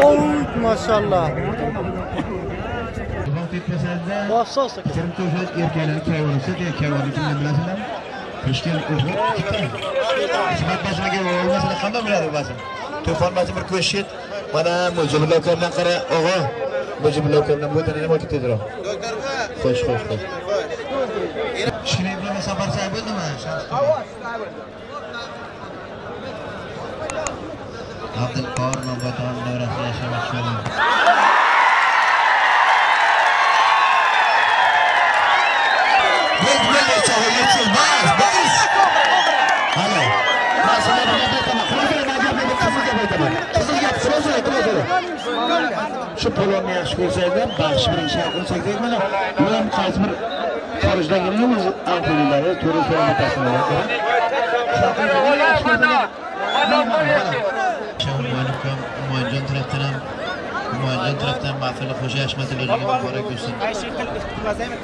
Oy maşallah. Xo'sh, xo'sh, xo'sh. Kichkina bilan safar sahib bo'ldimi? Abdulqohir Navbaton davrasida yashamoqchi. Shu polvonni yaxshi ko'rsanglar, baxshi birinchi qilsak deyman. Bu ham qaysi bir xorijdan kelgan o'zi avtomobillar to'g'ri so'ramasini. Humoyinjon tarafdan mahfili xo'ja Hashmatulloga muborak bo'lsin.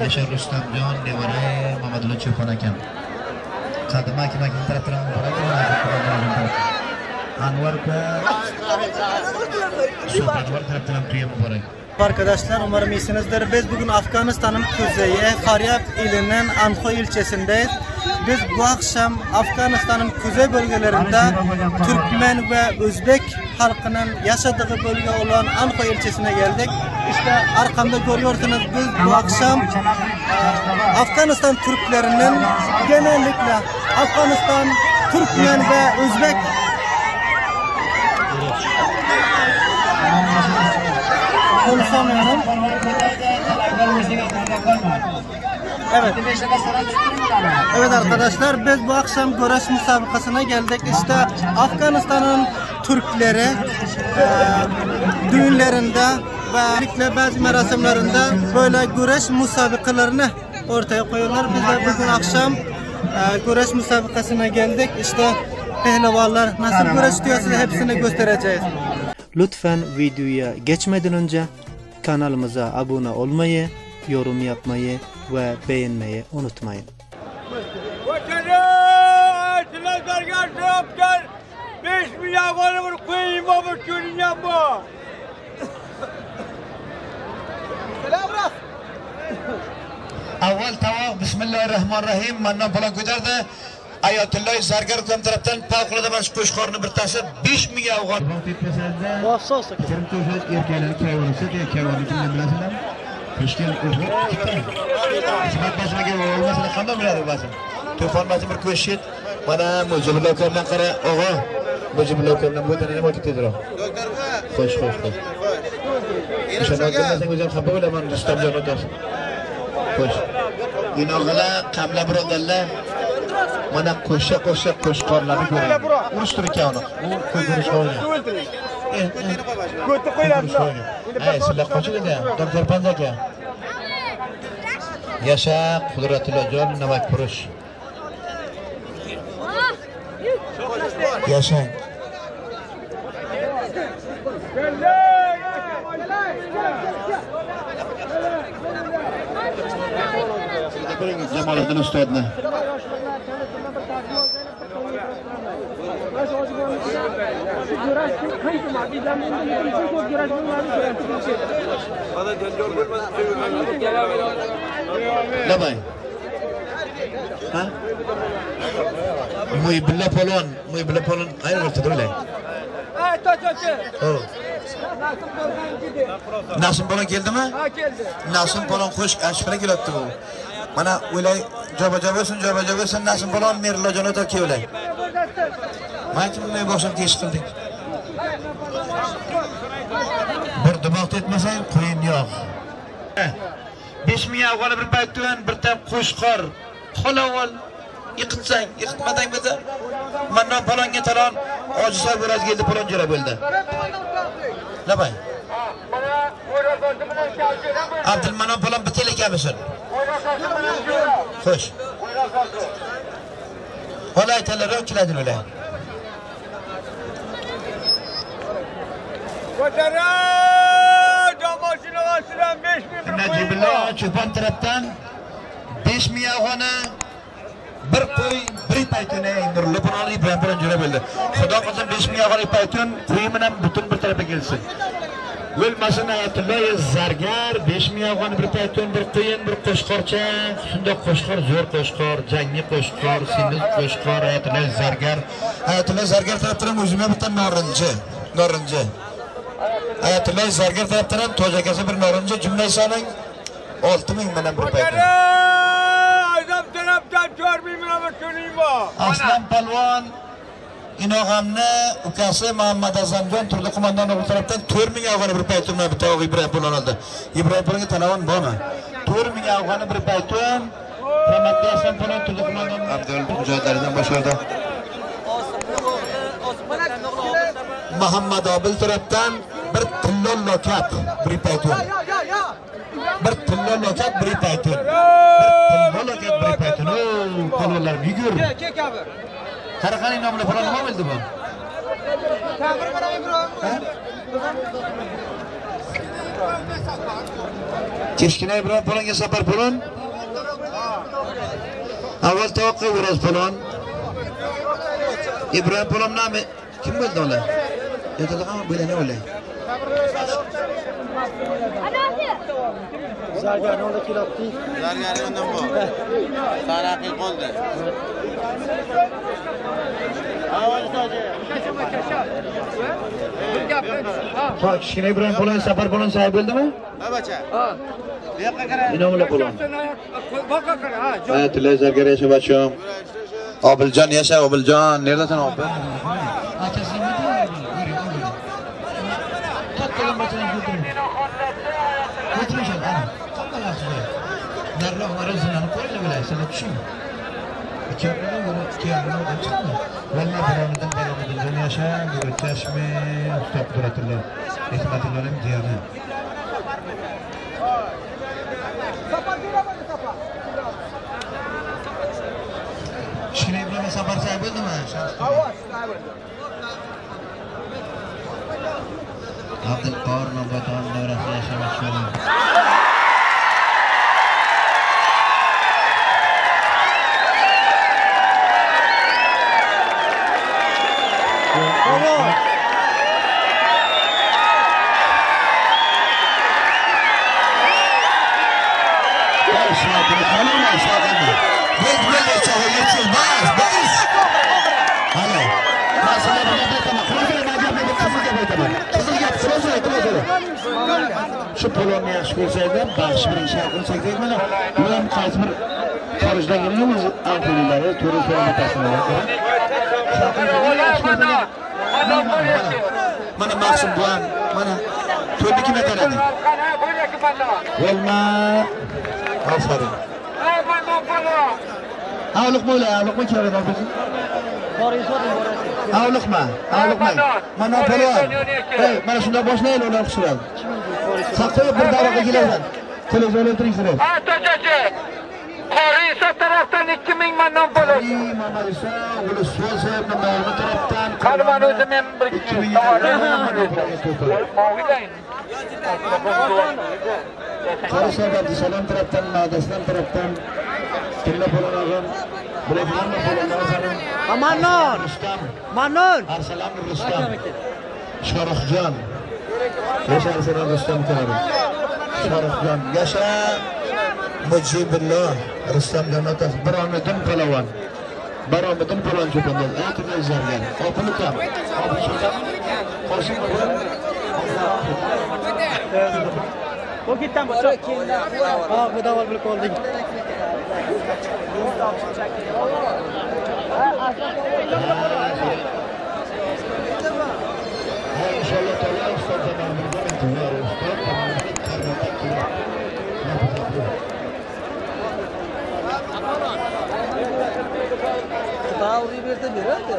Yashar Rustamjon nevara Mamadullo Cho'pon akam. Qadima aka tarafdan muborak bo'lsin. Anvar aka Anvar tarafdan tuya muborak. Arkadaşlar umarım iyisinizdir. Biz bugün Afganistan'ın kuzeyi Faryab ilinin Andkhoy ilçesindeyiz. Biz bu akşam Afganistan'ın kuzey bölgelerinde Türkmen ve Özbek halkının yaşadığı bölge olan Andkhoy ilçesine geldik. İşte arkamda görüyorsunuz biz bu akşam Afganistan Türklerinin genellikle Afganistan, Türkmen ve Özbek konuşamıyorum. Evet. Evet arkadaşlar biz bu akşam güreş müsabakasına geldik. İşte Afganistan'ın Türkleri düğünlerinde ve bazı merasimlerinde böyle güreş müsabakalarını ortaya koyuyorlar. Biz de bugün akşam güreş müsabakasına geldik. İşte pehlivanlar nasıl güreş diyorsa hepsini göstereceğiz. Lütfen videoya geçmeden önce kanalımıza abone olmayı, yorum yapmayı ve beğenmeyi unutmayın. Avval tavoq Bismillahirrahmanirrahim. Mandan falan ko'tardi. Ayatullah Zargar ukam tarafdan favqulodda mana shu qo'shqorni bir tasi 5000 afg'on. Xo'sh, xo'sh, xo'sh. Xo'sh. Inog'ila qamla birodarlar mana qo'sha-qo'sha qo'shqorlarni ko'ring. Urushtir ekan uni. U ko'zini qo'ygan. Ko'ti qo'yiladi. Ay, sizlar qoching edi. Doktor Panza aka. Yasha Qudratullajon Namakpurush. Yashang. Jamoliddin ustodni. Labay. Ha? Muybilla polvon, Muybilla polvon qayerda o'rtada? Nasim polvon keldimi? Ha, keldi. Nasim polvon qo'sh ashfira kelyapti bu. Mana o'ylay joba-joba bo'lsin, joba-joba bo'lsin Nasim polvon Mirlojon o'tar kelay. Mana bunday boshim tesh qildik. Bir dumoq etmasang qo'yin yo'q. 5000 afg'oni bir paytdan bir tap qo'shqor xolovol yiqitsang, yiqitmasang bo'lsa, mandan palonga talon, Hoji sohib o'raz keldi, palon jo'ra bo'ldi. Labay. Abdulmanon palon bitta ekanmisan? Xo'sh. Hola aytalar, keladi ular. Najibullo Cho'pon tarafdan 5000 afg'oni bir qo'y, bir paytuni Nurullo Afg'on Ibrohim bilan jo'ra bo'ldi. Xudo qilsin 5000 afg'onlik paytun quyi bilan butun bir tarafa kelsin. O'lmasin Ayatulloh Zargar 5000 afg'on bir paytun, bir qiyin, bir qo'shqorcha, shundoq qo'shqor, zo'r qo'shqor, jangi qo'shqor, semiz qo'shqor Ayatulloh Zargar. Ayatulloh Zargar tarafdan o'zimga bitta norinji, norinji. Ayatulloh Zargar tarafdan Toj akasi bir norinji, jumla soling 6000 bilan bir paytun. Aslan Palvon Inog'amni ukasi Muhammad Azamjon Turdi qo'mondon o'g'li tarafdan 4000 afg'oni bir paytun bilan bitta o'g'li Ibrohim polvon oldi. Ibrohim polvonga talavon bormi? 4000 afg'oni bir paytun Rahmatli Aslan polvon Turdi qo'mondon Abdul mujohidlaridan boshlardi. Muhammad Obil tarafdan bir tillo lokat bir paytun. Bir tillo lokat bir paytun. Bir tillo lokat bir paytun. O, polvonlar yugur. Qaraqaning nomli polvon nima bo'ldi bu? Kichkina Ibrohim polvonga Safar polvon. Avval tovoqqa O'roz polvon. Ibrohim polvon nomi kim bo'ldi ular? Yotadigan bo'lani o'lay. Zargar nolda kelibdi. Zargar undan bor. Saraqi qoldi. Ha, kichkina Ibrohim polvon Safar polvon sahib bo'ldimi? Ha, bacha. Ha. Bu yoqqa qara. Inomli polvon. Ayatulloh Zargar yasha bacham. Obiljon yasha, Obiljon. Nerdasan Obil? Kichkina Ibrohim Safar sahib bo'ldimi? Abdulqahor Nomboton davrasida yashamoqchi. Shu polvonni yaxshi ko'rsanglar, baxsh birinchi qilsak mana ular qaysi bir xorijdan kelgan o'zi avtomobillar to'g'ri so'ramatasizlar. Mana Maqsum buvan, mana to'rni kim aytaradi? Bo'lma. Aferin. Avliqma o'lay, avliqma kerak bo'lsin. Avliqma, avliqma. Mana polvon. Ey, mana shunday boshlaylik, ular xushiradi. Saqlab bir da'voga kelasan. Televizorda o'tiring sizlar. Ha, to'jachi. Qori Iso tarafdan 2000 mandan bo'ladi. Mamad Iso, o'g'li So'zov Mamad tarafdan. Qani men o'zim ham bir 2000 Qori So'z Abdusalom tarafdan, Madaslan tarafdan Tilla polvon og'am, bular hamma polvonlar. Manon. Manon. Arsalan Rustam. Shohruxjon. Yasha Arsalan Rustam karim. Shohruxjon yasha. Mujibulloh Rustam Donatov Biromiddin polvon. Biromiddin polvon cho'pondan Ayatulloh Zargar. Opil ukam. Opil ukam. Qosim buva. Bu ketdan bu. Ha, bu davol bilib qoldik. İnşallah Teala usta zamanımızdan intizar usta tamamını karnataki Daha oraya bir de bir hadi.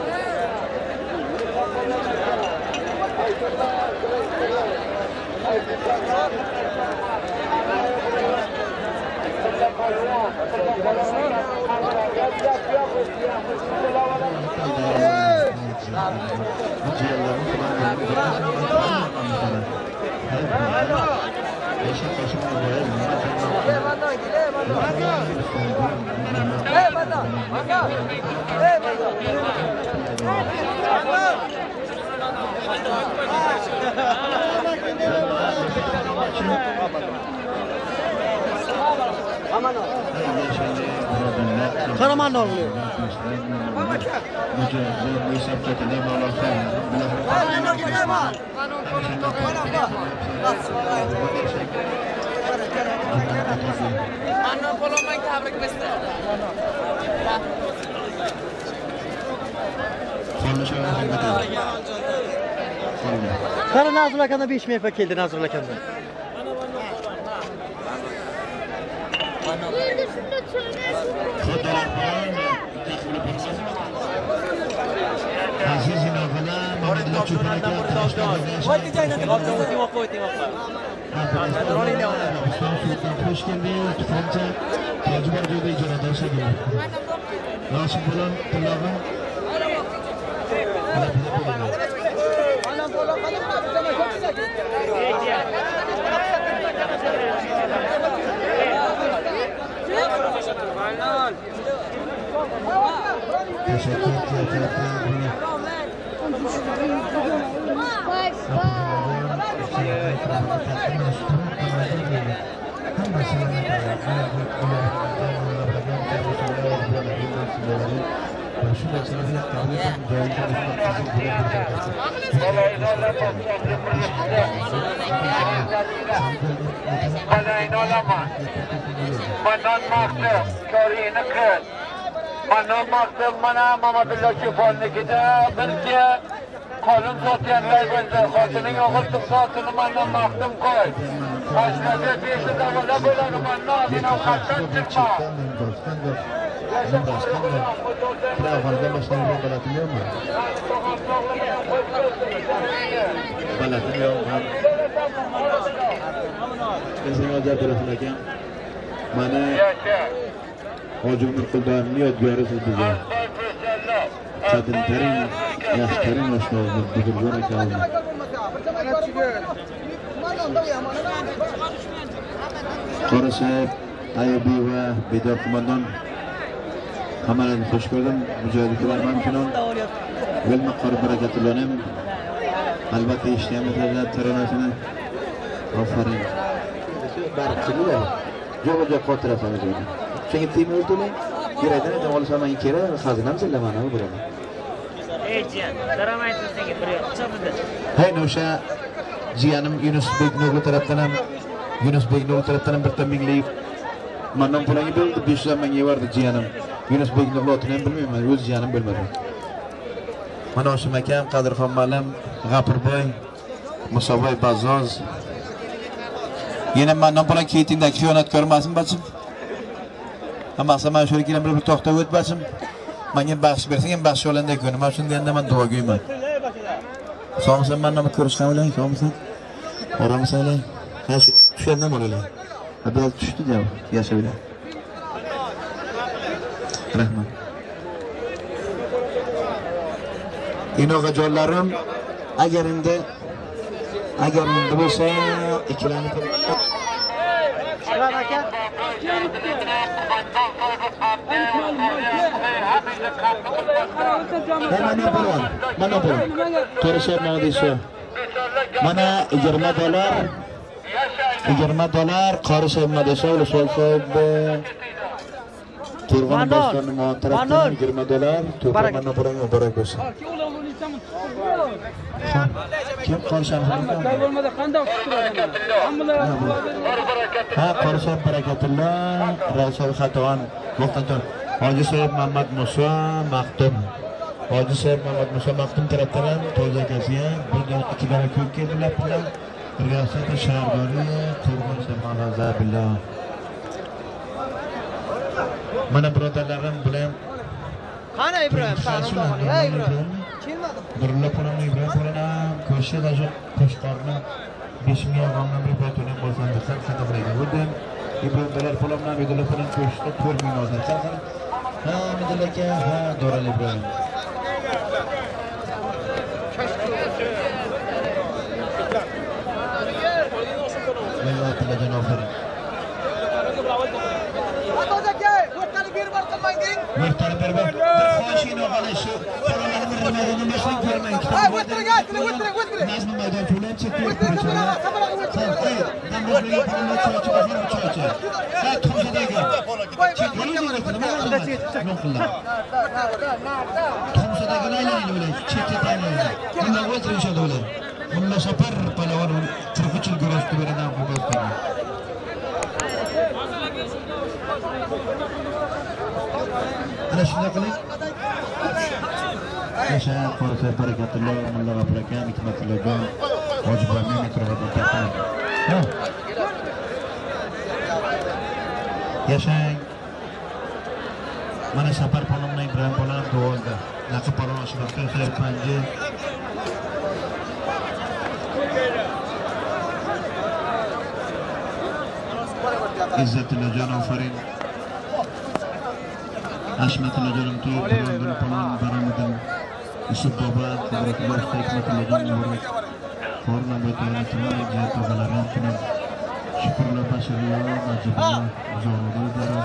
Karaman oluyor. Kara Nazır Akan'da bir iş mi geldi Nazır Akan'da? Mana Mamadullo Cho'ponnikida birga qolin sotganlar bo'ldi. Xotining o'g'il tug'sa, mandan maqtum qo'y. Boshqaga beshi davala bo'ladi, mandan ovqatdan chiqma. Mana Hoji Umar Quldoyimning yodgorisiz bizga. Qadimtarin, yaxshitarin oshnomiz Buzurjon akamiz. Qori sahib, Ayubiy va Bedor qo'mondon hammalarini xush ko'rdim. Mujohidlar hamchinon Bilma qori barakatullohni ham albatta eshityapmiz taronasini. Ofarin. Barqillar. Jo'ga xotirasan o'zini. Senga tegmay o'ldiling. Kerakdan dam olsam menga kerak, xazinam sizlar mana bu bilaman. Ey jiyan, daramaysiz senga bir yo'q. Chopdi. Hey, o'sha jiyanim Yunusbek Nurli tarafdan ham, Yunusbek Nurli tarafdan ham bir minglik mandan pulini berdi, 500 mingga yubordi jiyanim. Yunusbek Nurli otini ham bilmayman, o'z jiyanim bilmadi. Mana Oshim akam, Qadirxon ma'lim, G'afurboy, Musoboy Bazoz. Yana mandan pulini ketingda xiyonat ko'rmasin bachim. Hammasi mana shu yerga bir to'xtab o'tmasin. Menga baxsh bersang ham baxsh olanda ko'ni. Mana shunday endi men duogo'yman. Sog'misan, mendan ko'rishgan bilan, sog'misan? Oramisan ular? Ha, tushgandan ular. Biraz tushdi deyam, yasha bilan. Rahmat. Inog'ajonlarim, agar endi bo'lsa, ikkilanib Mana bu. To'rishar Mavdisho. Mana $20. $20 Qori Mavdisho Ulusal sohib Qo'rg'on boshqoni tarafdan $20 to'plamani mana muborak bo'lsin. Kim Qorishan? Ha, Qorishan barakatullah, Rasul Xaton, Muxtajon, Hoji Sohib Muhammad Musa Maxtum. Hoji Sohib Muhammad Musa Maxtum tarafdan to'y akasiga bir ikki dona ko'k keldilar bilan riyosati shahardori Qo'rg'on Shamolaza billah. Mana birodarlarim bilan Qani Ibrohim, qani Ibrohim. Nurullo polani, Ibrohim polani ko'rishdi, shu qo'shqorni 5000 afg'ondan bir botunim bo'lsin desam, xato qilgan. Ibrohim dolar polani, Abdulla polani ko'rishdi, 4000 olsin. Ha, Abdulla aka, ha, Doral Ibrohim. Alloh taolo janob. Inoqali shu bolalarni maydonda mashina ko'rmang. Nazmi maydon to'lab chetda. Mulla Safar palvon 43 yil kurashdi beridan qo'ygan. Ana shunday qiling. Yasha, Qo'rqay barakatulloh, Mulla G'afur aka, Hikmatullohjon, Hoji Ibrahim mikrofonni taqdim. Yashang. Mana Safar polvon bilan Ibrahim polvon duolda. Naqib polvon oshmoqda, xayr panja. Izzatullajon ofarin. Hashmatullajonim to'y polvon polvon baramidan Yusuf bobo, Qudratulloh Hikmatullajon muborak. Xorna bo'ytoni tuman jihat tog'alarim tuman. Shukrullo Bashirullo, Najibullo, Zo'rullo, Najibullo,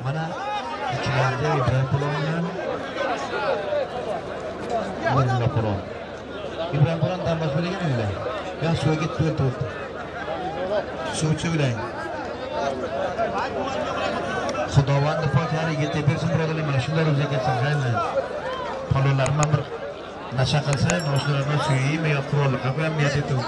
Mana ikkilarda Ibrahim polvon bilan Mulla polvon. Ibrahim polvon dam bosmagan ular. Yo suvga to'rt. Suvchi ular. Xudovand pok har yigitga bersin birodarlar, mana shunlar o'ziga kelsin, xayrli. Polvonlar ham bir nasha qilsa, noshlarni suyaymi yo qurolliqqa qo'yam niyat etib.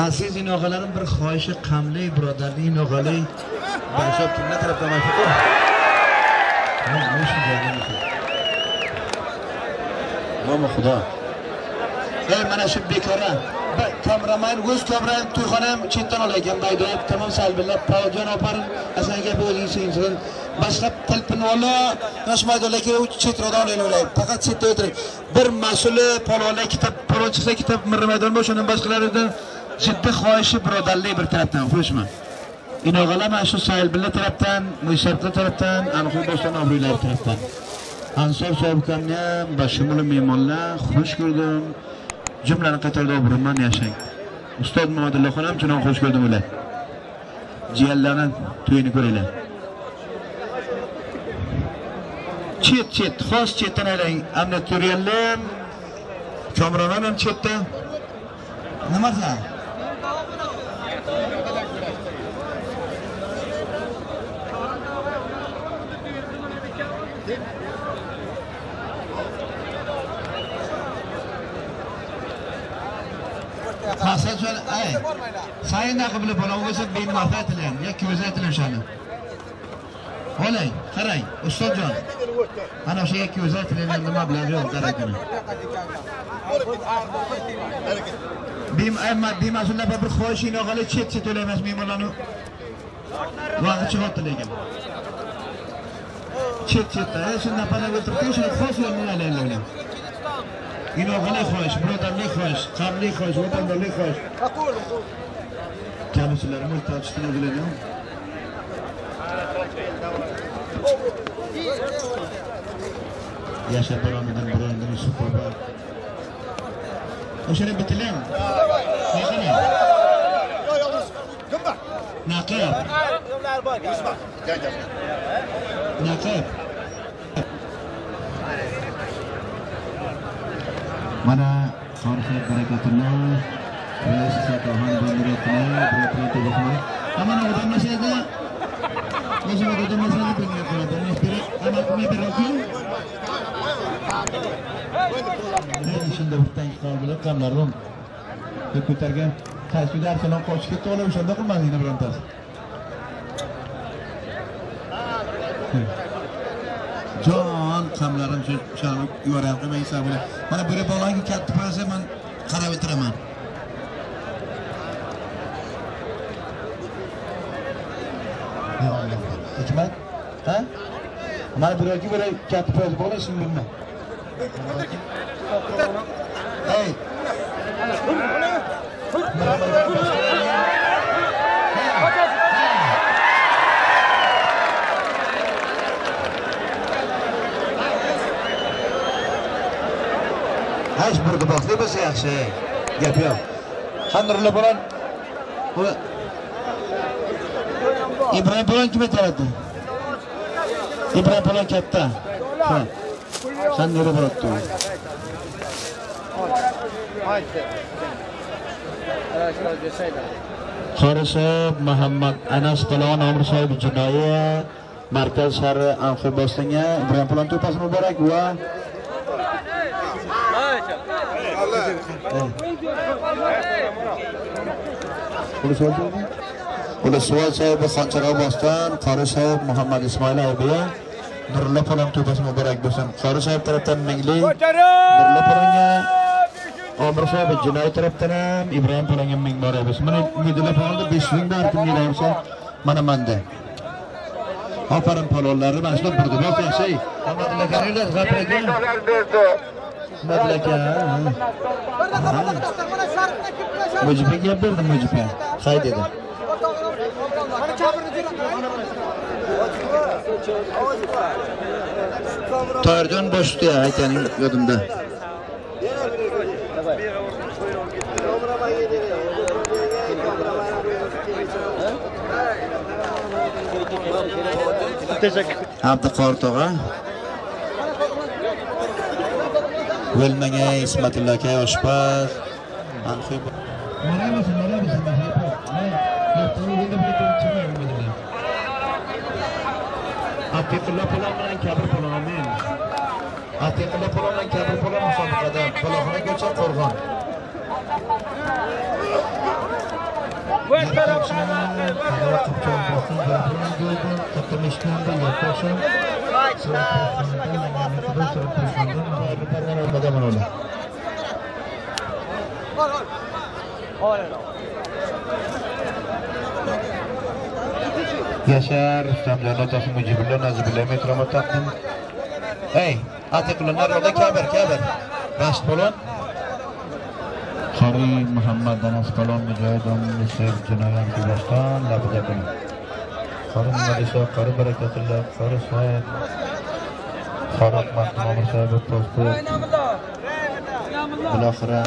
Aziz inoqalarim, bir xohishi qamli birodarlik inoqali barcha kimlar tarafdan mashhur. Nomi Xudo. Ey mana shu bekora kameraman, o'z kameram to'yxonam chetdan olaygan maydon tamom salbillab pajon oparin asalga o'zingiz inson boshqa tilpinvola mana shu maydonga kelib chetroqdan olaylar. Faqat chetda o'tiring. Bir mas'uli polvonlar ikkita polvon chiqsa ikkita mirri maydon bo'lsa, boshqalaridan jiddiy xohishi birodarlik bir tarafdan, xo'shmi? Inoqalar mana shu Sayilbilla tarafdan, Muysabda tarafdan, Anxoy boshdan obro'lar tarafdan. Ansor sohibukamni ham bashumuli mehmonlar xush ko'rdim. Jumlani qatorida obro'man yashang. Ustod Muhammadulloxon ham chunon xush ko'rdim ular. Jiyanlarning to'yini ko'ringlar. Chet-chet, xos chetdan aylang. Amniyat ko'rganlar, Komron ham chetda. Nimasi? Maqsad şöyle, ay, sayın naqibli bola o'g'ilsa beyin marta aytilayam, yakki o'zi aytilayam shuni. Olay, qarang, ustodjon. Ana o'sha yakki o'zi aytilayam, nima bilan yo'q, qarang. Bim amma bimasullar bir xohish inoqali chet-chet o'laymiz mehmonlarni. Vaqti chiqyapti lekin. Chet-chetda, shundan pana o'tirib, shuni xos yo'lini olaylar. Inoqali xohish, birodarlik xohish, qamlik xohish, vatandorlik xohish. Kamisilarimiz topishdan o'zlarini. Yashab boramidan birodarlar Yusuf bobo. O'shani bitiling. Naqib. Naqib. Naqib. Mana Qorxay barakatulloh Rais Satohan Bandiratni birodarlar to'g'risini. Mana odamlashadi. O'zim odamlashadi bunga qiladi. Amal qilmay beradi. Shunda bir tank qoldi, qamlarim. Deb ko'targan. Qaysi Arsalon qochib ketdi, ola o'shanda qilmadinglar birontasi. hamlarim shu yuboryapti, men hisobini. Mana bir bolaga katta poyasa men qarab o'tiraman. Ya Alloh. Hikmat? Ha? Mana bir yoki bir katta poyasa bola ismini bilmam. Hey. Hech burda boqli bo'lsa yaxshi. Gap yo'q. Qandirlar bilan bu İbrahim Polon kim aytadi? İbrahim Polon katta. Ha. Qanday bo'ladi? Qori sahib Muhammad Anas Polon Amir sahib Jinoiya markaz shahri Anxoy Bostonga İbrahim Polon to'pasi muborak va Ulussual sahibi Xonchorog' Boston, Qori sahib Muhammad Ismoil abiya Nurullo Polon to'pasi muborak bo'lsin. Qori sahib tarafdan mingli, Nurullo Polonga, Omir sahib Jinoiy tarafdan ham Ibrohim Polonga ming muborak bo'lsin. Mana Nurullo Polonda 5 ming bor, kim kelarsa mana menda. Ofarin polonlarni mana shu burdi bos yaxshi. Hammalar qaranglar, G'afur aka. Aka. Mujiba gap berdi, Mujiba. Hay dedi. Toyirjon boshdi aytganing yodimda. Abduqor tog'a. O'lmang Ismatullo aka oshpaz. Atiqullo Polon bilan Kabir Polon, amin. Atiqullo Polon bilan Kabir Polon musobaqada. Boloxona ko'cha Qo'rg'on. Yashar Rustamjon otasi Mujibullo Nazibullo metromo taqdim. Ey, Atiqullo naryoqda Kabir, Kabir. Rashid Polon. Qori Muhammad Anas Polon Mujohid Omnishev Jinoyat Boston labida kun. Qori Muhammad Qori Barakatullo, Qori Sohib, Qori Mahmud Omir sahib posti. Biloxira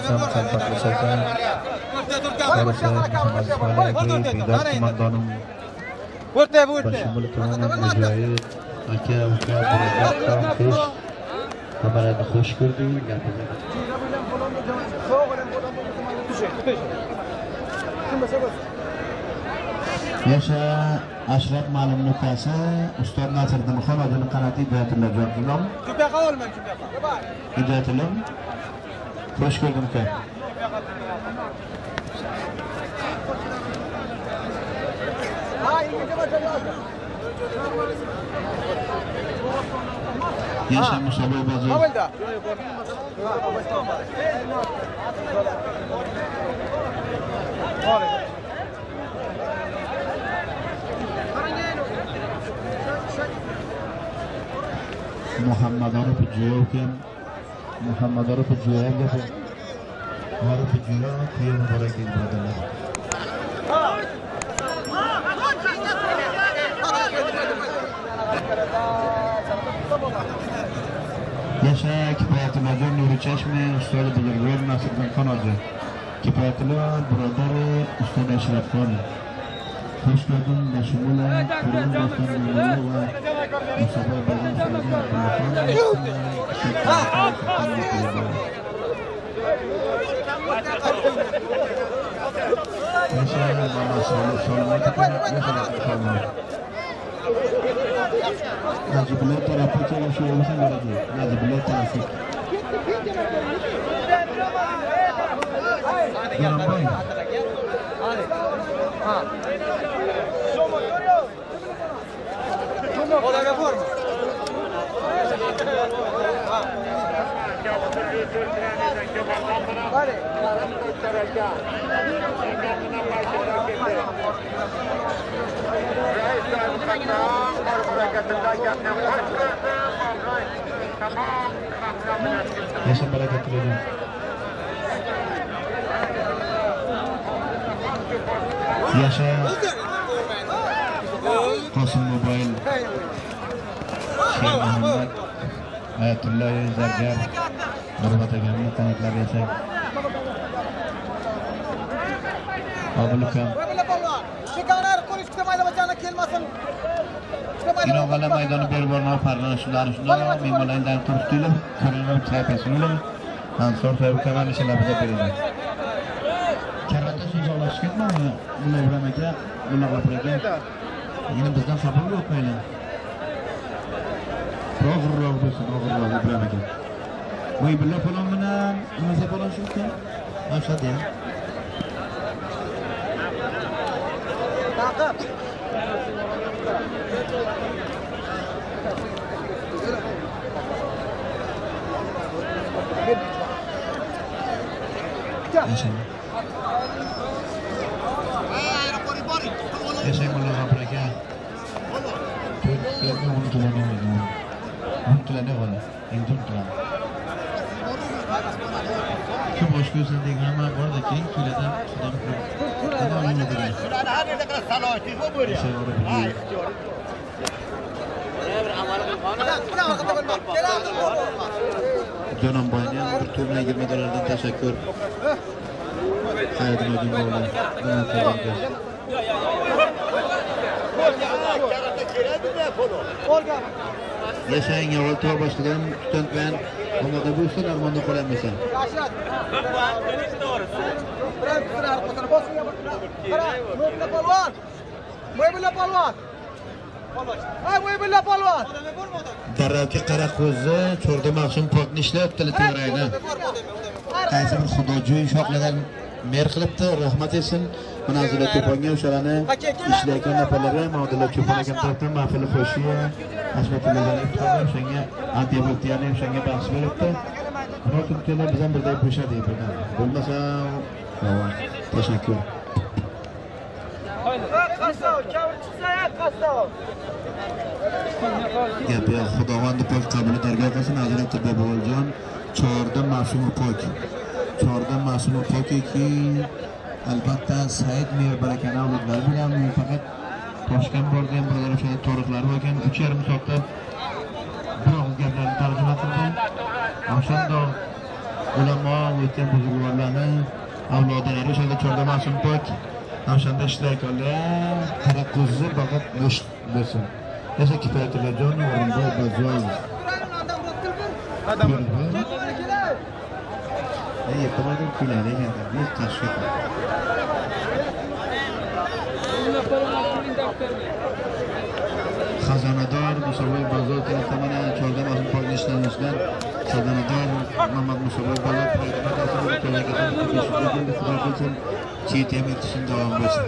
jam qalpaqli shayton. Qori sahib Muhammad Ismoil Bidar qo'mondonim. Mujohid aka, uka, birodar, xush. Xabarni xush ko'rdik, gapirdik. Yasha Ashraf ma'lum nukasi Ustod Nasriddin Xon Hojini qanoti Hidoyatullo Jonqulom. Hidoyatullo. Xush ko'rdim uka. Yasha Musaboy bozor. Muhammad Arif Jo'yevkim, Muhammad Arif Jo'yev Arif Jo'yev kuya muborak birodarlar. Yasha Kifoyatullojon Nuri Chashmi ustod buzurgvor Nasriddin Xon hoji. Kifoyatullo birodar ustod Ashrafxon. Xush ko'rdim Bashimula, Qo'rg'on Boston va Musaboy Bozor Yasha Mama Solih Solmat Najibullo tarafi shu bo'lsa bo'ladi. Najibullo tarafi. Yaranboy. Yasha barakatli. Yasha Qosim Mobil Sher Muhammad Ayatullah Zargar Nurmat akamni qanotlari yashang. Obul ukam. Inog'ala maydoni berib borma Farg'ona shundan shundan mehmonlardan turibdilar, ko'rinib chaypasini. Ansor sohib kamal ishlarida beradi. Karata uzoqlashib ketmami? Mulla Ibrohim aka, Mulla G'ofur aka. Yana bizdan xafa bo'lmaylar. Og'irroq bo'lsin, og'irroq Ibrohim aka. Muybilla polon bilan nima polon shu ekan? Mashhad ya. Taqib. Yashang. Yashang Mulla G'ofur aka. To'rt unutiladi. Unutiladi bola. Endi unutiladi. Shu boshqa o'zini degan hamma borda keyin kuyladan Xudoni ko'rib. Jononboyni ham bir to'rtdan 20 dollardan tashakkur. Xayriddin o'g'li. Yashang avval tog' boshliqdan tutantman. Omoda bo'lsin, armonda qololmaysan. Darravki qara qo'zi, cho'rda mavsum pokni ishlayapti tevarayni. Qaysi bir xudojo'y shoxlardan mer qilibdi, rahmat etsin. Munozara to'ponga o'shalarni ishlayotgan nafarlarga Mavdulla Cho'pon akam tarafdan mahfili qo'shiya, Hashmatulloh o'shanga adya bo'ldi, ya'ni o'shanga baxsh beribdi. Biror kun biz ham birday qo'shadi birdan. Bo'lmasa, tashakkur. Gap yo'q, Xudovandi pok qabuli dargoh qilsin, Hazrati Bobojon 14 mavsumi pok. 14 mavsumi pokiki, albatta Said Mir barakani avlodlari bilan faqat Toshkent bordi ham birodar o'sha to'riqlari bor ekan, 3,5 soatda bir og'iz gaplarni tarjima qildi. O'shanda ulamo o'tgan buzruklarni avlodlari o'shanda 14 mavsum pok. O'shanda ishtirokkorlar qara qo'zi faqat go'sht bo'lsin. Yasha Kifoyatullajon O'rinboy Bazoyev. Ertabadan kuylaydi ekan, biz tashkil. Xazonador Musoboy Bozor tarafdan mana 14 mavsum pok nishonlanishdan Xazonador Muhammad Musoboy Bozor Xudo qilsin, chet emetishini davom bo'lsin.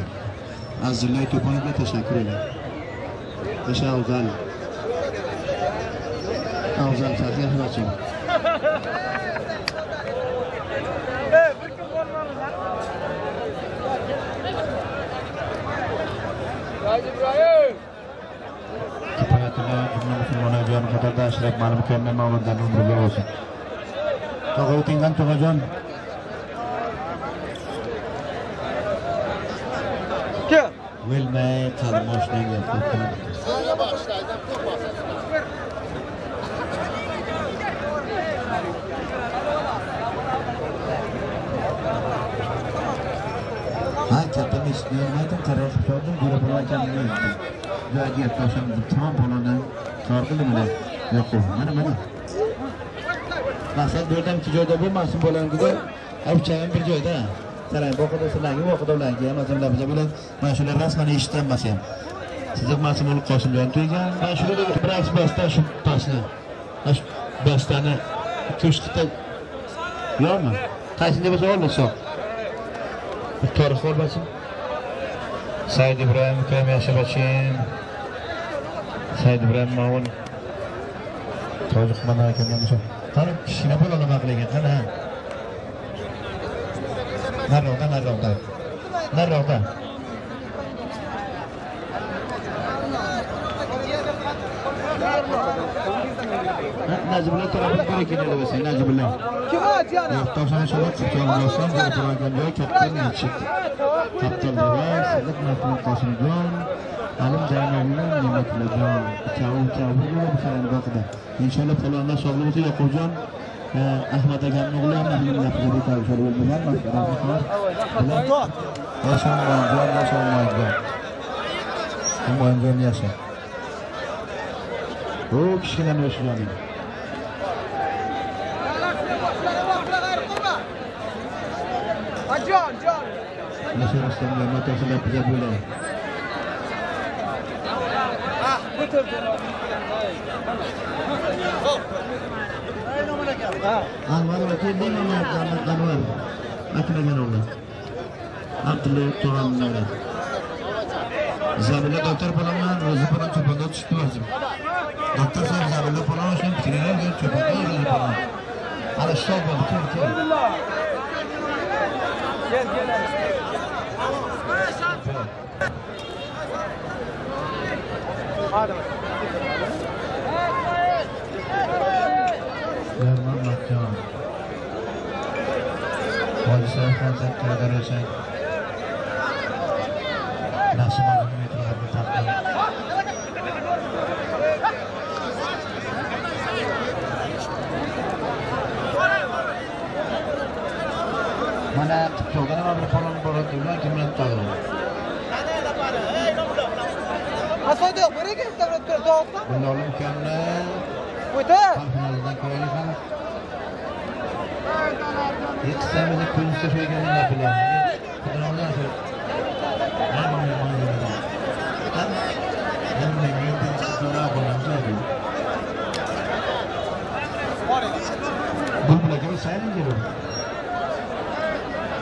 Azizlar to'poniga tashakkur etaman. Tasha Afzal. Afzal Sarkarxonachi. Kifoyatulloh jumla musulmonlar jon qatorda Ashraf Ma'lum ukamning mavludlarning umri olsun. Tog'a o'tingan tog'ajon. O'lmay qalmoshning gapni. Ha, katta meshitni olmaydim, qarashib turdim, ko'ra akamni eshitdim. Joyga toshim tamom bo'ladi. Kor qildim ular. Yo'q, mana mana. Maqsad bu yerda ikki joyda bo'lmasin bo'lamkida, uchayam bir joyda. Qarang, boqada sizlarga, boqada ularga, hammasi bilan bilan mana shular rasman eshitilmasa ham. Sizni Masumul Qosimjon to'ygan. Mana shularda bir aks basta shu toshni. Mana shu bastani ko'shqita yo'qmi? Qaysini bo'lsa olsa. Tarix olmasin. Said Ibrohim ukam yashab o'tsin. Said Ibrahim Mavon Tojiq mana akamdan o'sha. Qani kichkina bola nima qilagan, qani ha. Nariroqda, nariroqda. Nariroqda. Najibullah tarafini ko'ra keladi bo'lsa, Najibullah. Yo'qtoshani sholab chiqqan bo'lsa, bu joy katta nechik. Kaptallar, Sadiq Mahmud Qosimjon, Alim Zaynallar, Ne'matullojon, Kavu bo'lib boqida. Inshaalloh palonlar sog'lik bo'lsa, Yoqubjon, Ahmad akamning o'g'li ham mahlimlar qilib bo'ldilar, rahmatlar. Yashamoyjon, yashamoyjon. Humoyinjon yasha. O kichkina o'shijoning. Nasir Rustamga matosilab biza bo'lay. Anvar aka, Anvar. Akmagan o'g'li. Abdulla tog'amning o'g'li. Zabilla doktor bo'laman, ro'zi bilan cho'ponda tushdi o'zim. Doktor sahib Zabilla polvon shuni fikrini cho'ponda ro'zi polvon. Ana shu bo'ldi, kel, kel. Gel, gel. Hadi. Yarman Matjon. Hoji Sayfxon sen qayda o'sang. Nasib metrlarni taqdim. Mana Qipchoqdan ham bir polvon boradi, ular kimlar tutadi? Asodi, buraya gel, Bunlarni ukamni O'tar. Finalidan ko'raylik hali. Yetishamiz, ko'zincha qo'yganini bilaman. Qudratlar shu. Hamma hamma so'ra bo'lamiz. Bulbul aka sayrin keladi.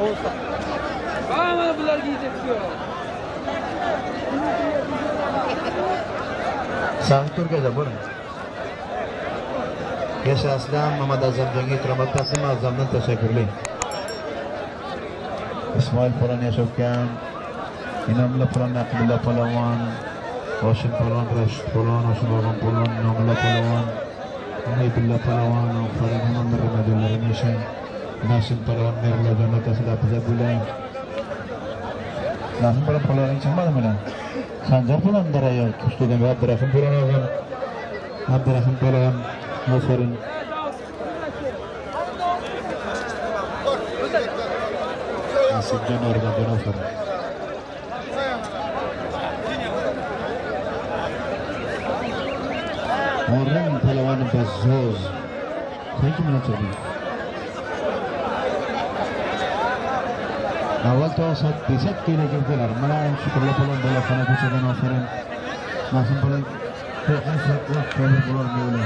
Olsa. Mana bular yeyecek diyor. Sağ Turkiyada bo'ling. Yasha Aslam, Mamad Azamjonga ikromat taqdim, Azamdan tashakkurli. Ismoil Polon yashovkan, Inomilla Polon, Naqibullo Polvon, Hoshim Polvon, Rashid Polvon, Hoshim Og'am Polvon, Inomilla Polvon, Umidullo Polvon, Farid Hamamdir Ramajonlarim yashang. Nasim Polvon, Mirlajon otasi lapiza bo'lang. Nasim Polvon polvoning chiqmadimi ular? Sanjar Polvon darayo kuchlidan va Abdurahim Polvon og'am. Abdurahim Polvon, ofarin. Nasibjon O'rganjon ofarin. O'rin polvon Bazzoz. Sen kim bilan chiqding? Avval to 8 kilo kelar. Mana Shukurla polvon boloxona ko'chadan ofarin. Nasim polvon to'qon so'qloq Sobir polvon mevla.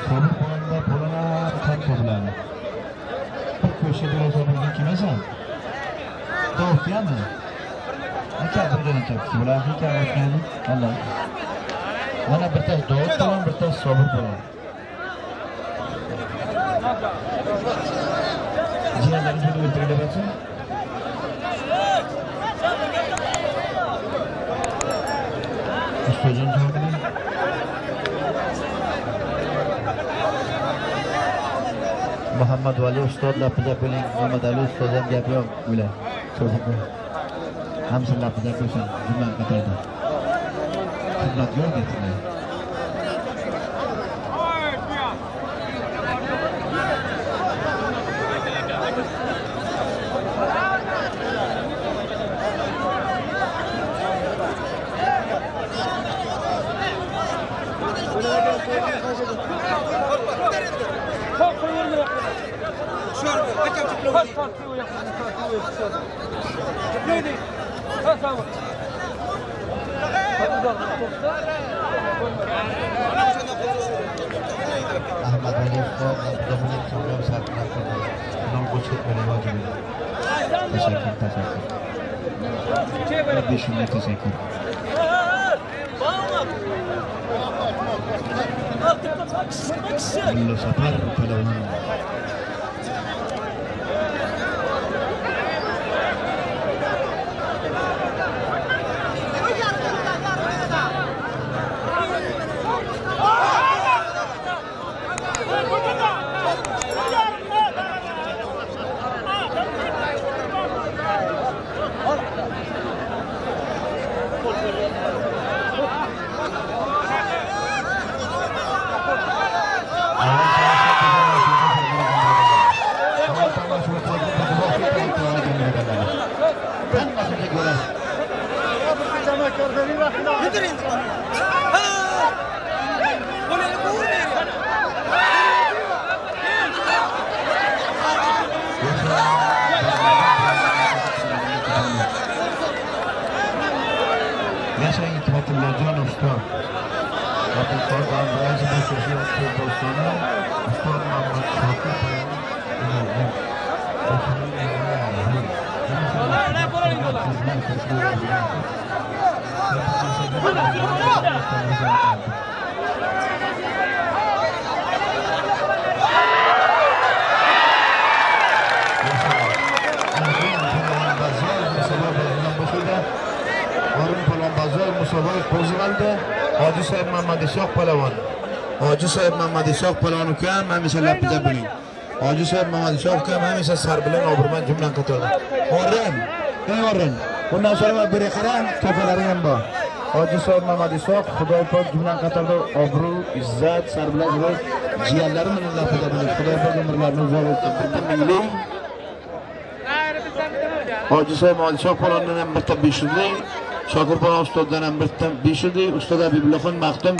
Sobir polvonda polvon ham topiladi. Bir ko'cha bera Sobirga kim esan? Dovdiyami? Aka bir joydan topdi. Bular ekan o'tgani. Alloh. Mana bittasi Dovud polvon, bittasi Sobir polvon. Jiyanlarni juda o'ltirib. Ustajon Sobirning Muhammad Vali ustod lapiza qo'ying, Muhammad Ali ustod ham gap yo'q ular. Hamma lapiza qo'ysin, jumla qatorda. Xizmat yo'q debdilar. Ahmad Ali ustod lapiza qo'ying, sarflar qildi. Nom qo'shib qo'ying. Tashakkur, tashakkur. Rabbi shunday tashakkur. Mulla Safar polvon. Hoji sohib Muhammad Ishoq palon ukam hamisha lapida bo'ling. Hoji sohib Muhammad Ishoq ukam hamisha sarbilan obro'man jumlan qatorda. O'rin, ey o'rin. Bundan so'ra biri qarang, topalari ham bor. Hoji sohib Muhammad Ishoq Xudoy pok jumlan qatorda obro', izzat, sarbilan bo'lib, jiyanlari bilan lapida bo'ling. Xudoy pok umrlarini uzoq etsin. Bitta minglik. Hoji sohib Muhammad Ishoq palondan ham bitta 500lik, Shokir palon ustoddan ham bitta 500lik, ustod Habibullaxon maxdum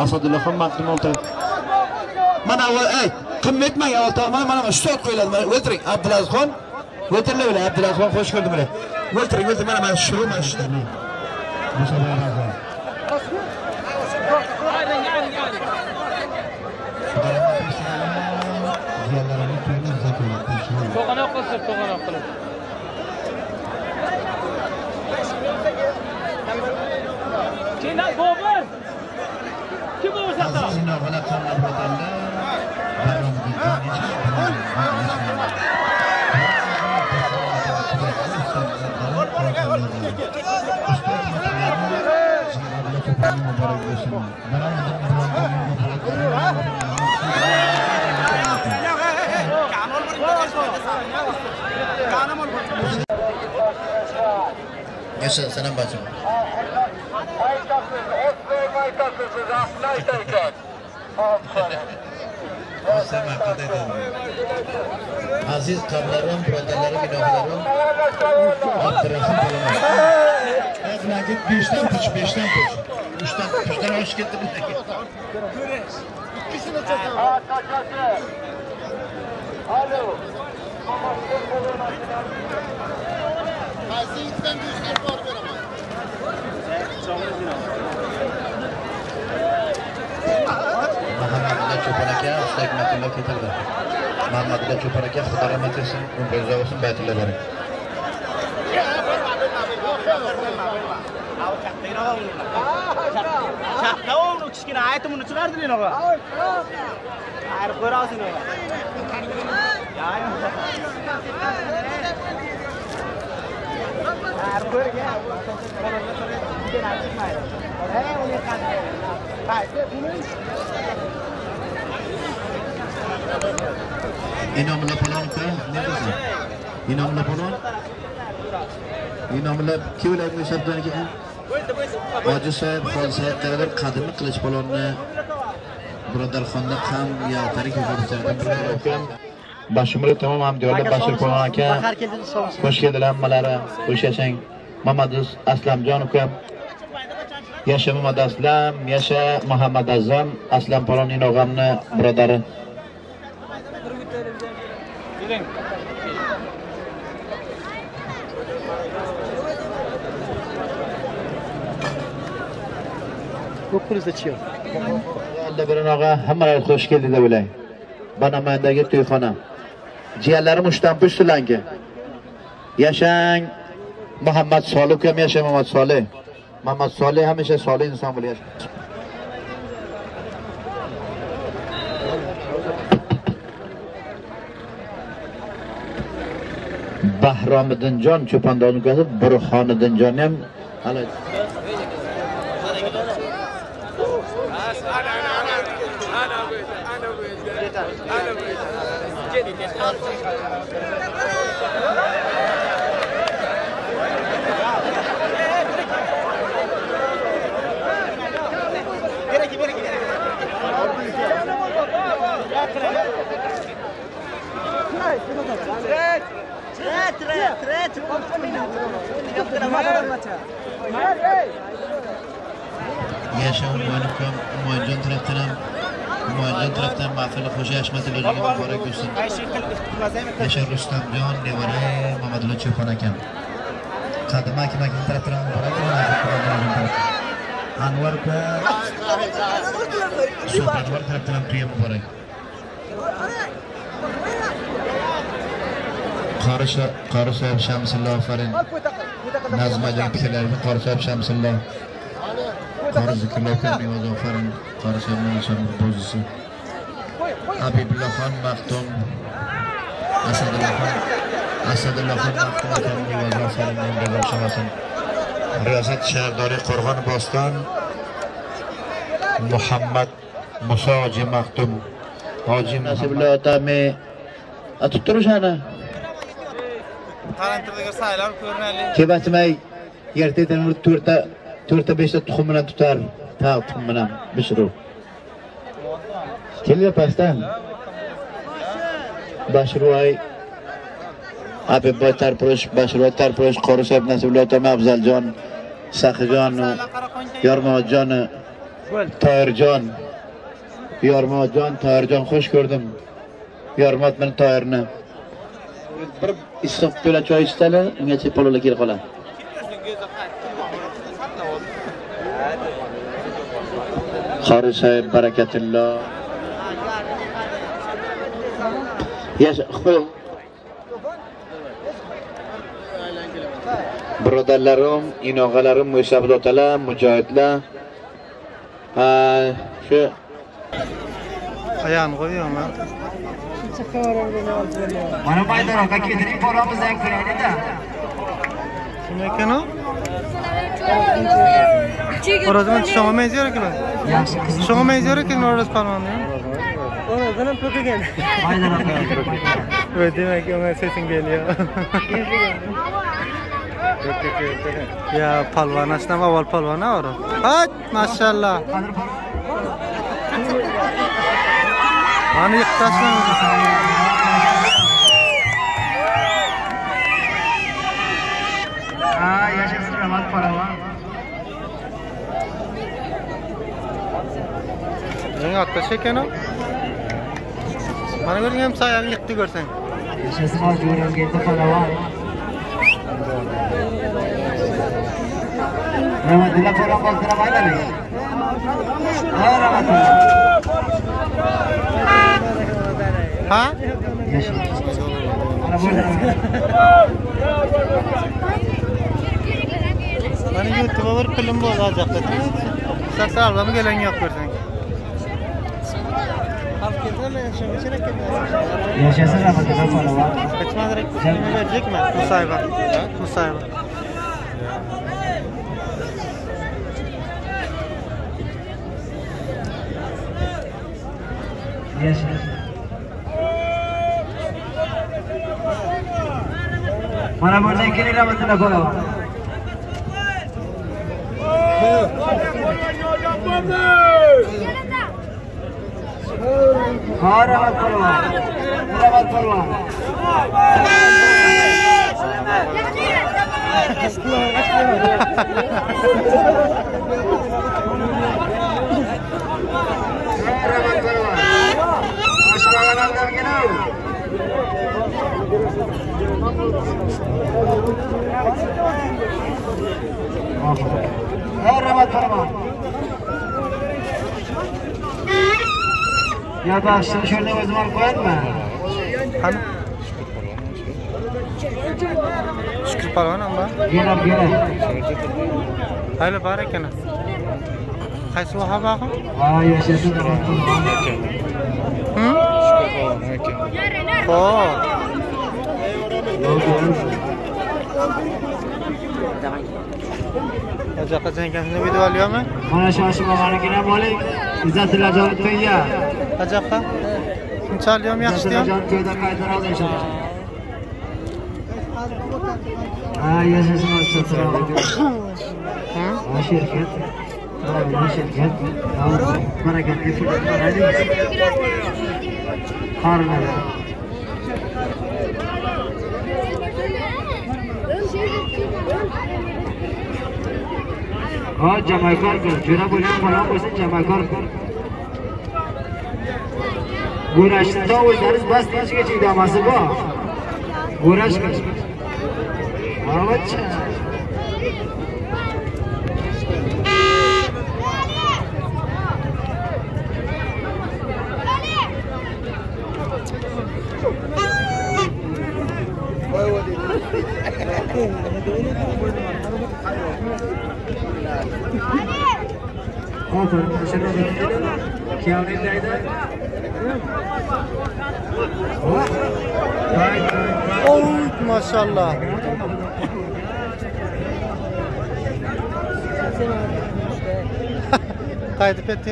Asadullaxon maxdum o'ltirdi. Mana avval ey, qimmatmang avval mana mana ustod qo'yiladi. Mana o'ltiring Abdulazizxon. O'ltiringlar ular Abdulazizxon xush ko'rdim ular. O'ltiring, o'ltiring mana mana shu mana shu. To'g'anoq qilsin, to'g'anoq qilib. Keyin Bobur. Kim bo'lsa da. Yaşa selam bacım. Aziz qablarim, birodarlarim, inoqlarim, Abdurahim palon. Nakit 5'ten puç, 5'ten puç. 3'ten 3'ten hoş ketdi. Alo. Muhammadullo Cho'pon aka, usta Hikmatullo ketildi. Muhammadullo Cho'pon aka, Xudo rahmat etsin, umri uzoq bo'lsin, baytullah barak. Katta o'g'li kichkina aytib uni chiqardilar og'a. Ayirib qo'yarsin og'a. Inomli palon uka, ne deysiz? Inomli palon? Inomli kim ularni shabdaniki? Hoji sohib, Xol sohib qadar qadimgi qilich palonni Birodarxonda ham yaltarik yuqoridan bir Bashimli tamom hamdiyorlar Bashir palon aka. Xush keldilar hammalari. Xush yashang. Mamaduz Aslamjon uka. Yasha Muhammad Aslam, yasha Muhammad Azam, Aslam palon inog'amni birodari. Alloh birin og'a, hammalari xush keldi deb o'ylang. Banamandagi to'yxona. Jiyanlarim uchdan pushtilanki. Yashang Muhammad Solih ukam, yasha Muhammad Solih. Muhammad Solih hamisha solih inson bo'lib yasha. Bahromiddinjon cho'pandozning ukasi Burxoniddinjonni ham hali Yaşa Humayunjon tarafdan ham Humayunjon tarafdan mahfili xo'ja Hashmatulloga muborak bo'lsin. Yasha Rustamjon nevara Mamadullo Cho'pon akam. Qadima aka tarafdan muborak bo'lsin. Anvar aka Anvar tarafdan ham tuya muborak. Qori sahib Shamsullo ofarin. Nazmadagi fikrlarni Qori sahib Shamsullo. Qori Zikrullo Karimov ofarin. Qori sahibning bo'zisi. Habibullaxon Maxtum, Asadullaxon Maxtum akamning ofarin, bozor. Riyosat shahardori Qo'rg'on Boston Muhammad Muso Hoji Maxtum. Hoji Nasibullo otami atib turishani. Kebatmay yerda to'rtta beshta tuxum bilan tutar, tog' tuxum bilan pishirib. Keldi pastdan. Bashruay Habibboy Tarpurush, Bashruay Tarpurush, Qori sahib Nasibullo otami Afzaljon, Saxijon, Yormojon, Toyirjon, Yormojon, Toyirjon xush ko'rdim. Yormot bilan Toyirni. Bir issiq to'la choy ichsalar, ungacha palovlar kelib qoladi. Qori sahib barakatullo. Yasha birodarlarim, inog'alarim, mo'ysafid otalar, mujohidlar. Ha, shu ayağını qo'yuyorlar. Mana maydonga keldik, bolamizdan ko'raylik-da. Kim ekan o? O'rozman shunga benziyor ekan. Shunga benziyor ekan O'roz palvonni. O'rozdan ham to'kigan. Evet, demek ki ona sesin geliyor. Ya palvon ashnam avval palvon o'roz. Hat, maşallah. Ani yiqtashlab. Ha, yashasin Rahmat palvon. Eng ottash ekan o. Mana ko'ring ham sayog'ini yiqdi ko'rsang. Yashasin Hoji O'rozgeldi palvon. Rahmatullo palvon qoldirib aylanay. Ha, Rahmatullo. Ha? Mana YouTube'a bir film bo'ladi. Sarsallam gelen yo'q ko'rsang. Yashasin Rahmatullo palvon. Kaçmadırak verecekmi? Musayba. Musayba. Yashasin. Mana bundan keling Rahmatullo palvon. Ha, Rahmat palvon. Rahmat palvon. Rahmat palvon. Boshqalardan keling. Rahmat palvon. Ya baxshini shunda o'zim olib qo'yadimi? Qani? Shukur palvon amma. Kelib, kelib. Hali bor ekan. Qaysi vahob og'a? Ha, yashasin Rahmat palvon. Hı? Shukur palvon ekan. Xo'p. Qajaqa jangasini video olyapmi? Mana shu og'anikini ham oling. Izzatilla to'yga. Qajaqa? Shuncha olyapmi, yaxshi deyapmi? Izzatilla to'ydan qaytaramiz inshaalloh. Ha, yashasin ha, shirkat. Ha, shirkat. Barakatli pul beradi. Qorni. Ha, jamakor qil. Jo'ra bo'lgan falon bo'lsin, jamakor qil. Go'rashda o'zlaringiz bas deyishgacha idamasi bor. Go'rash qil. Avacha. Oh, maşallah. Qaytib ketdi.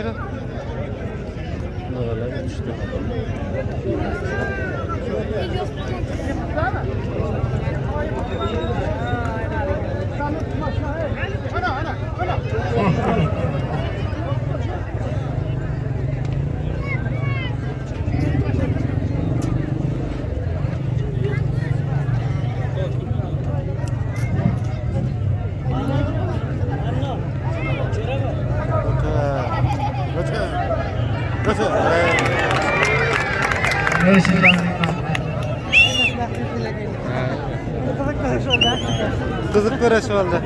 Qiziq ko'rash bo'ldi.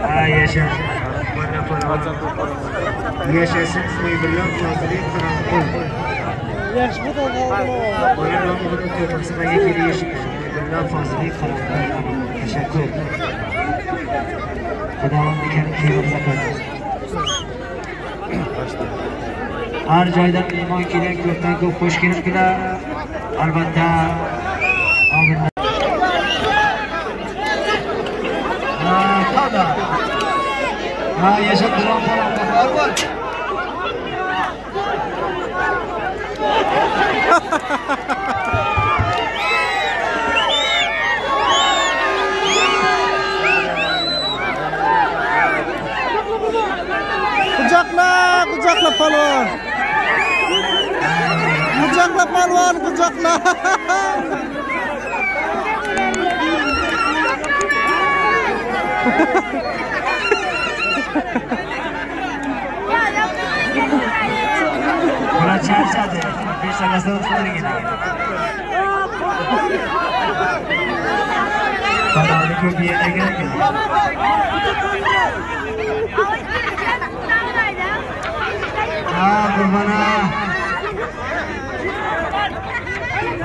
Ha, yashasin. Yashasin, bilan fozillik qilib. Teşekkür. Xudovand har joydan mehmon kelgan, ko'pdan ko'p xush kelibdilar. Albatta, ha, yashab turan falon bor. Quchoqla, quchoqla polvon. Quchoqla polvon, quchoqla. Bular charchadi. 5 daqiqasida o'tib Palovni ko'p yegan ekan. Ha, qurbona.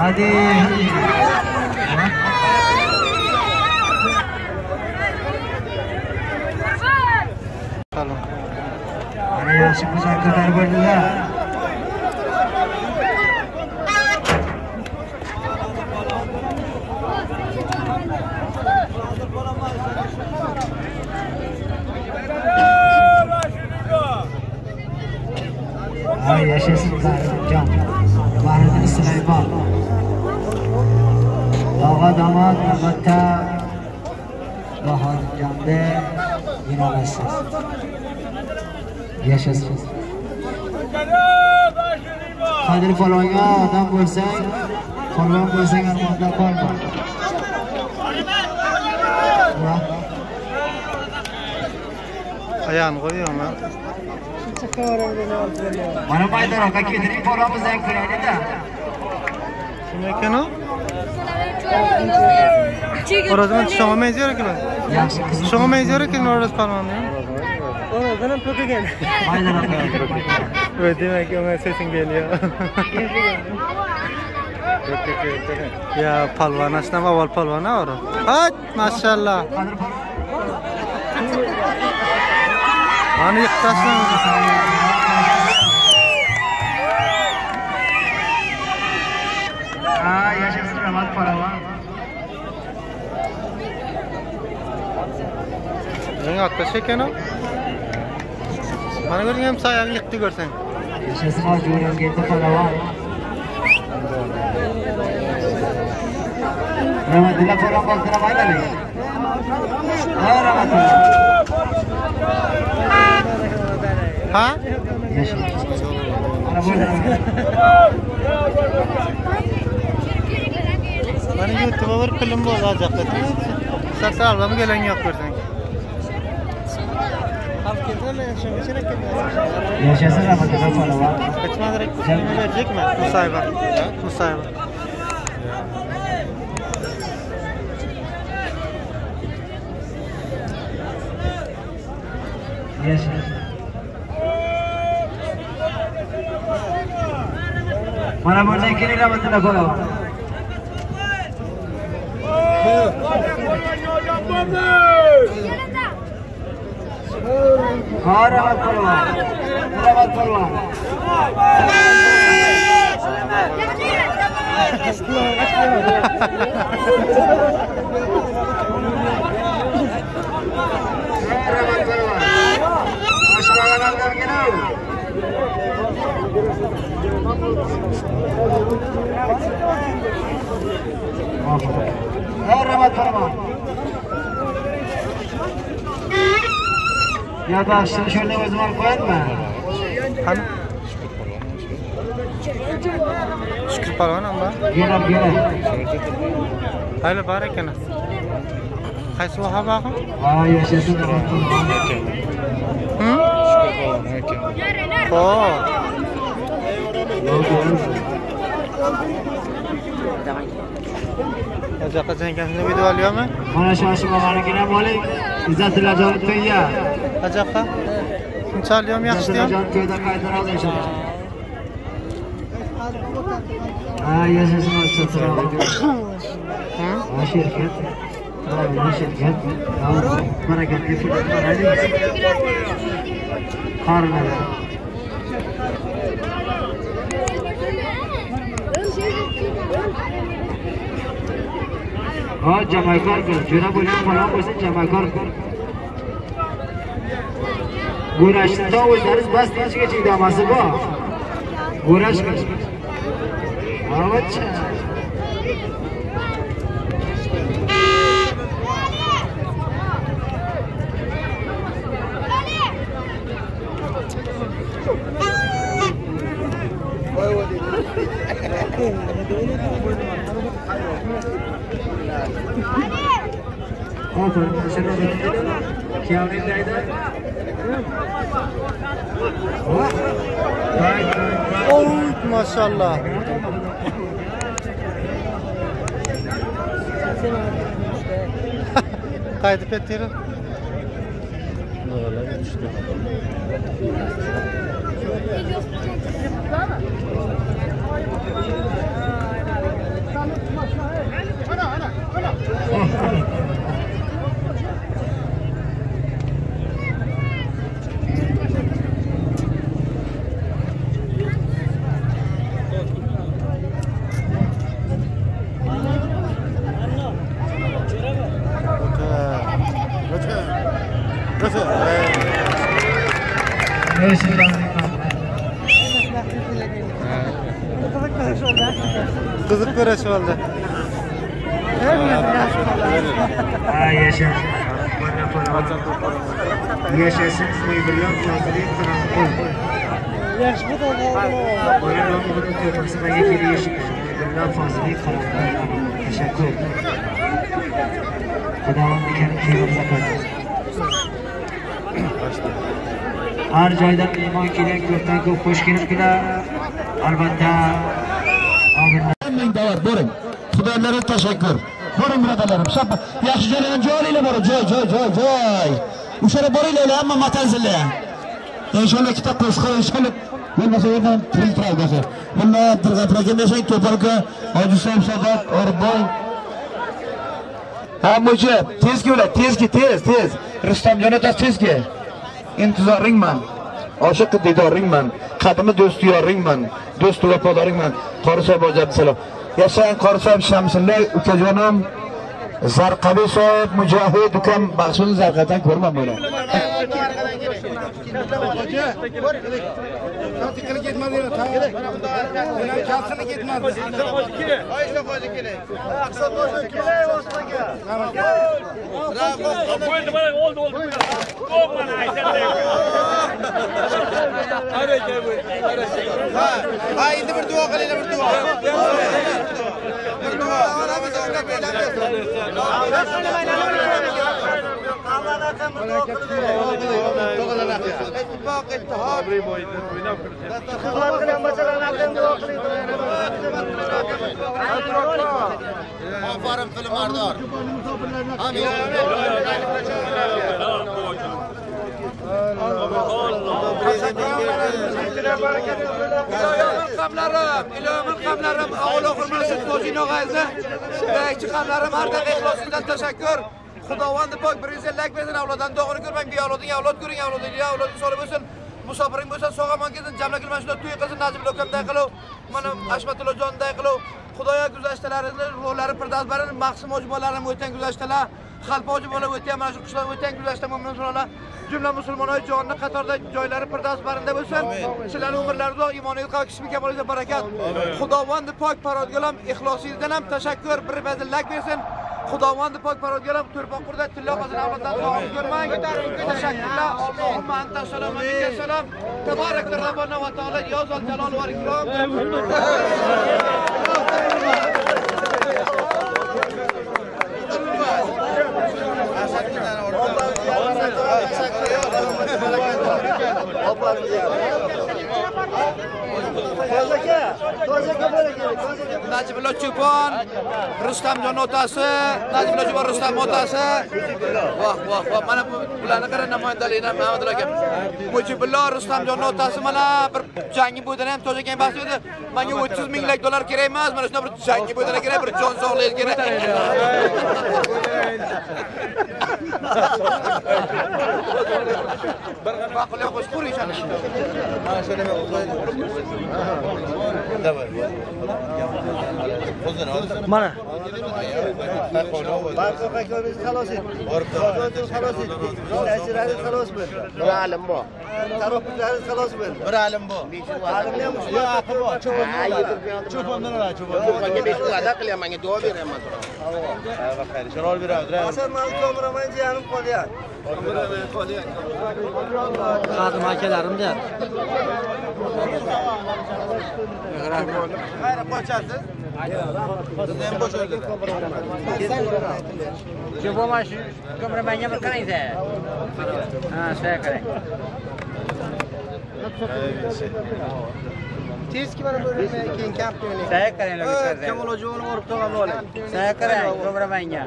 Hadi. Mana yaxshi go'zal ko'tarib bo'ldilar. Ay, yashasin Bahriddin. Bahriddin Sulaymon. Tog'a domod albatta Bahorjonda yig'ilasiz. Yashasin. Qodir polvonga odam bo'lsang, polvon bo'lsang armonda qolma. Ayağını koyuyorum ha. Mana maydonga ketiring polvonimizni ham ko'raylik-da. Kim ekan o? O'rozman shunga benziyor ekan. Yaxshi qiziq. Shunga benziyor ekan O'roz polvonni. O'rozdan ham to'kigan. Evet, demek ki ona sesin geliyor. Ya palvon ashnam avval palvon O'roz. Hay, maşallah. Ani yiqtashlamiz. Ha, yashasin Rahmat polvon. Sening otdash ekan o. Mana ko'ring ham sayag'ini yiqdi ko'rsang. Yashasın Jo'rangeti polvon. Rahmatullah polvon qoldirmaydi. Ha, rahmatullah. Ha? Mana YouTube'a bir film bo'ldi ajabda. Satsa gelen yo'q ko'rsang. Yashasın Rahmatullah polvon. Kaçmadır verecek mi? Musayba. Musayba. Yashasın. Mana bundan keling Rahmatullah polvon. Ha, Rahmat polvon. Rahmat polvon. Rahmat polvon. Oshbog'dan keling. Ha, Rahmat polvon. Ya baxshini shunda o'zim olib qo'yadimi? Qani? Shukur polvon amma. Kelib, kelib. Hali bor ekan. Qaysi vaha bog'i? Ha, yashasin Rahmat polvon. Shukur polvon ekan. Xo'p. Ajaqa jangasini video olyapmi? Mana shu oshbog'anikini ham oling. Izzatullajon to'yga. Ajaqa. Shuncha olyapmi yaxshi deyapmi? Izzatullajon to'ydan qaytaradi inshaalloh. Ha, yashasin Izzatullajon. Ha, shirkat. Ha, shirkat. Barakatli pul qaraylik. Qorlar. Ha, jamaykor qil. Jo'ra bo'lgan polvon bo'lsin, jamaykor qil. Go'rashni to o'zlariz bas deyishigacha idomasi bor. Go'rash qil. Avacha. Oy maşallah. Qaytib ketdi. Qiziq ko'rash bo'ldi. Ha, yashasin. Yashasin, birga hozirlik qilamiz. Teşekkür. Xudovand kerim har joydan mehmon kelgan, ko'pdan ko'p xush kelibdilar. Albatta ming da'vat boring. Xudolarga tashakkur. Boring birodarlarim. Yaxshi joylardan joy olinglar, boring. Joy, joy, joy, joy. O'shara boringlar, hamma matanzillar. Inshaalloh ikkita qo'shiq, inshaalloh bo'lmasa yerdan tirik turadi. Bunda Abdulg'afur aka yashang, To'par aka, Hoji So'm Sadoq, Orboy. Ha, mo'ji, tez kelinglar, tez tez, tez. Rustamjon ota tez kel. Intizoringman. Oshiq didoringman. Qadimi do'st yoringman. Do'st vafodoringman. Qori sohib Hoji Abdusalom. Yashang Qori sohib Shamsulla ukajonim. Zarqabi sohib Mujohid ukam baxshini Zarqadan ko'rman buni. Ha, endi bir duo qilinglar, bir duo. Bir duo. Aferin filmardor. İlahım qamlarim, avval oxir mana shu To'jin og'ayni, bekchi qamlarim har daqiqa ixlosingizdan tashakkur. Xudovand pok biringizni lak bersin, avloddan to'g'ri ko'rmang, bu avloding avlod ko'ring, avloding avloding solib bo'lsin. Musofiring bo'lsa sog' omon kelsin, jamla mana shunda to'y qilsin, Najibullo akamday qilib, mana Ashmatullojonday qilib, Xudoyo guzashtalarini ruhlari pirdavs barin, Maqsum hojibolarim o'tgan guzashtalar, Xalpa hojibolar o'tgan mana shu qishloq o'tgan guzashta mo'min musulmonlar, jumla musulmonlar jonni qatorda joylari pirdavs barinda bo'lsin. Sizlarning umrlaringiz uzoq, iymoningiz qaviy, kisbi kamolingizda barakat. Xudovand pok Parvardigor ixlosingizdan ham tashakkur, bir bazil lak bersin. Xudovand pok Parvardigor to'rpoq qurda tillo qazin avloddan sog'ib ko'rmang. Tashakkurlar. Allohumma anta salom va minka salom. Taborak Rabbana va taolo ya zal jalol va ikrom. Najibullo Cho'pon, Rustamjon otasi, Najibullo Cho'pon Rustam otasi. Voh, voh, voh, mana bularni qara namoyandalikdan Mamadullo aka. Mujibullo Rustamjon otasi mana bir jangi bo'ydan ham Toshkent bahs edi. Menga 30 minglab dollar kerak emas, mana shunday bir jangi bo'ydan kerak, bir jon sog'ligi kerak. Bir ma'qul qo'sh ko'ring. Mana. Xalos et. Xalos et. Ta'sirlaringiz xalos bo'ldi. Bir alim bor. Tarofiklaringiz xalos bo'ldi. Bir alim bor. Alimni ham cho'pondan oladi, cho'ponga 5 va'da qilyapman, menga duo beryapman. Xayr, beradi. Asal men ko'miraman jiyanim qolyapti. Qadim akalarim-da. Xayr, qochasiz? Sizni ham bo'sh o'ldi. Cho'pon shu ko'miramanga bir qarang-da. Ha, shunday qarang. Tez ki mana bo'lmay keyin kampni. Say qarang, Kamolojoni borib tog'am oling. Say qarang, ko'miramanga.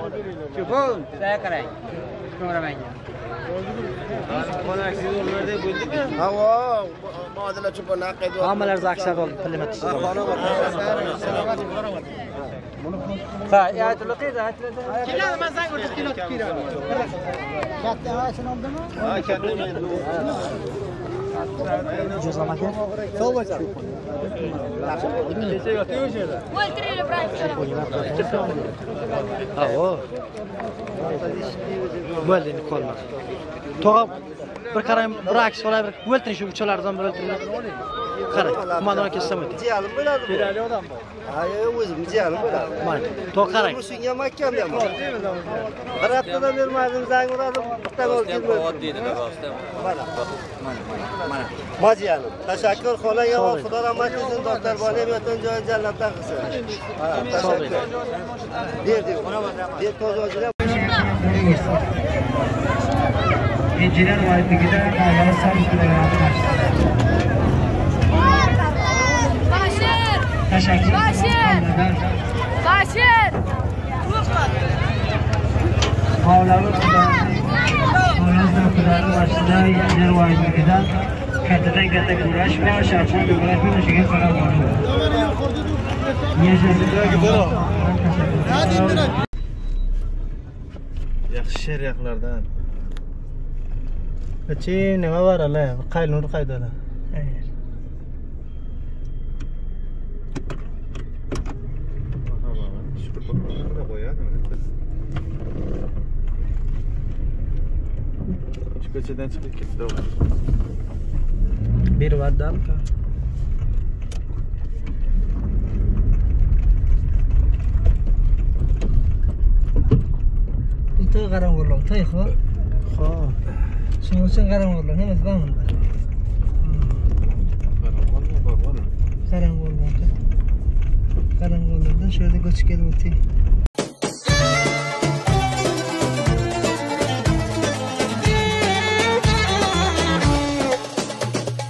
Cho'pon, say qarang. Ko'miramanga. Havo, modala cho'pon haqida. Hammalar aksar oldi, pulni tishib. Ha, aytib o'taydi, aytib. Keladi, men senga o'tib keladi. Katta aytsin oldimi? Ha, katta men. Sog' bo'lsin. Ha, o. Bo'ldi, endi qolmadi. Tog'a bir qarang, bir aks olay, bir o'ltiring shu uchalardan bir o'ltiring. Qarang, qo'mondon aka sizdan o'ting. Jiyanim bo'ladi bu. Kerakli odam bu. Ha, o'zim jiyanim bo'ladi. Mana, tog'a qarang. Shunga mahkam deyman. Bir haftadan bermadim, zang uradim, bitta gol kelmadi. Mana. Mana. Ma jiyanim. Tashakkur, xolang avval Xudo rahmat qilsin, doktor bolam yotan joyi jannatdan qilsin. Ha, tashakkur. Berdik. Ber to'g'ri. Injener vahidligida Mavlana Bashir! Tashakkur. Bashir! Bashir! Mavlana Xudoning injener vahidligida kattadan katta kurash va shartli kurash bilan shunga qarab boradi. Yaxshi she'r yoqlardan. Achi nima bor ala? Qaynur qaydalar? Şu köşeden çıkıp gitti o. Bir var da mı? Toy qarango'rlar, toy xo. Xo. Shuning uchun qarango'rlar, nimasi bor bunda? Qarango'rlar. Qarango'rlardan shu yerda ko'chib kelib o'tdik.